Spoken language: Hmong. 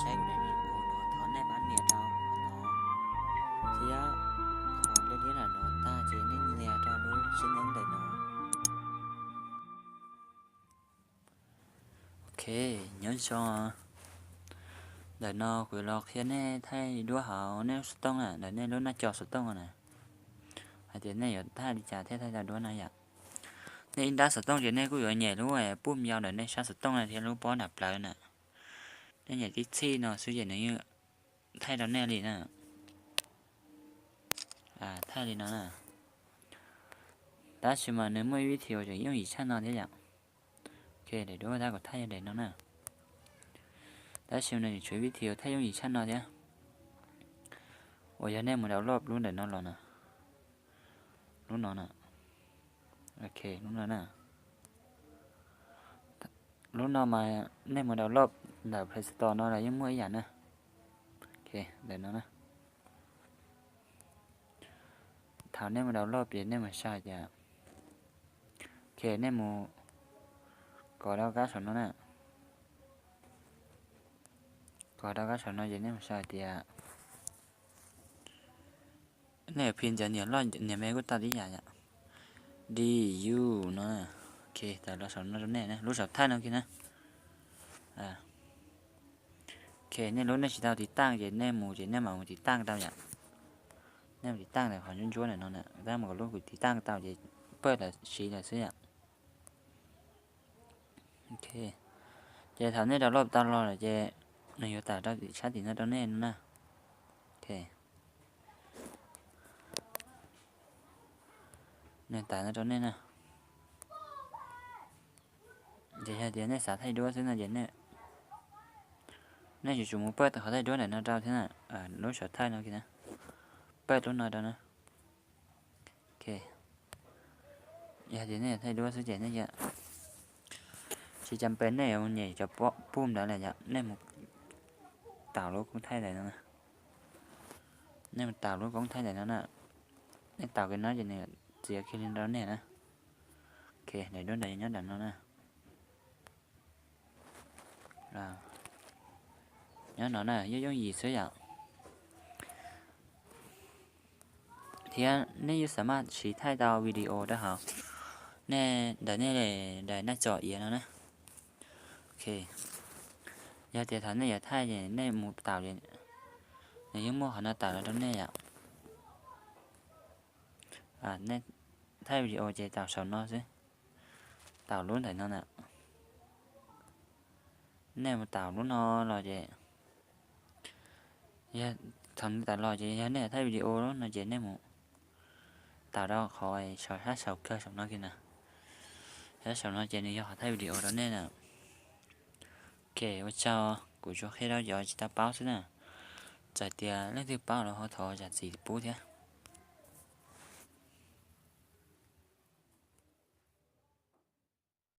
saib kuv daim video no thov nej pab nias rau qhov no thiab, qhov liab liab nram no tag ces nej nias rau lub xib nyob ntawm no. Ok, nyob zoo. Ntawm no kuv los qhia nej thaij duab hauv nej lub xov tooj na, ntawm nej lub naj co xov tooj na, hais tias nej yuav thaij li cas thiaj thaij tau duab na yom. Nej ib nrab xov tooj ces nej kuj yuav nyem lub pum yau ntawm nej sab xov tooj na thiab lub pob nram plawv na. Nej nyem tib txhij no xwb ces nws yeej thaij rau nej li na. Thaij li no na. Tab sis mas nws muaj ib vib thi uas tseem yooj yim tshaj no thiab yom. Ok, daim duab tab kuv thaij yog daim no na. Tab sis nws tshuav vib thi uas thaij yooj yim tshaj no thiab. Uas yog nej mus download lub ntawm no los na. Lub no na. Ok, lub no na. Lub no mas nej mus download ntawm Play Store no los yeej muaj ib yam na. Ok, ntawm no na. Thaum nej mus download ces nej mus sau tias, ok, nej mus kov rau kab saum no na. Kov rau kab saum no ces nej mus sau tias, nej phim cov niam loj niam me kuj tau tib yam yom. D U no. Ok, tawm los saum no rau nej na, lub saum thaij no kiag na. Ok, nej lub nej tsis tau tiv taj ces nej mus ces nej mam mus tiv taj tau yom. Nej mus tiv taj ntawm qhov ntsuab ntsuab ntawm no na, tab mus kom lub kuv tiv taj tau ces pawj lawm siv lawm xwb yom. Ok, ces thaum nej download tau los lawm ces nws yuav tawm rau sab tim no rau nej no na. Ok, nws tawm no rau nej na. Ces yog tias nej xav thaij duab xwb no ces nej yuav tsum mus pawj qhov thaij duab ntawm no rau thiab na, lub saum thaij no kiag na, pawj lub no rau na. Ok, yog tias nej thaij duab xwb ces nej tsis cas pes nej yuav mus nyem cov pum ntawd lawm yom, nej mus taus lub koob thaij ntawm no. Nej mus taus lub koob thaij ntawm no na, nej taus kiag no ces nws txiav kiag li rau nej na. Ok, daim duab ntawd nyob ntawm no na. Nyob no na, yooj yooj yim xwb yom. Thiab nej yeej xav maj siv thaij tau video rau hauv nej ntawm nej daim naj tsom iav no na. Ok, yog tias thaum nej yuav thaij ces nej mus taus ces nws yeej muaj qhov no tawm los rau nej yom. Nej thaij video ces taus saum no xwb, taus lub ntawm no na. Nej mus taus lub no los ces, yog thaum nws tawm los ces yog nej thaij video no ces nej mus taus rau qhov sab saum kawg saum no kiag na. Sab saum no ces nws yog qhov thaij video rau nej na. Ok, ua tsaug, kuv tsuas qhia rau cov tsis tau paub xwb na. Txawm tias leej twg paub los ho thov zam txim pub thiab.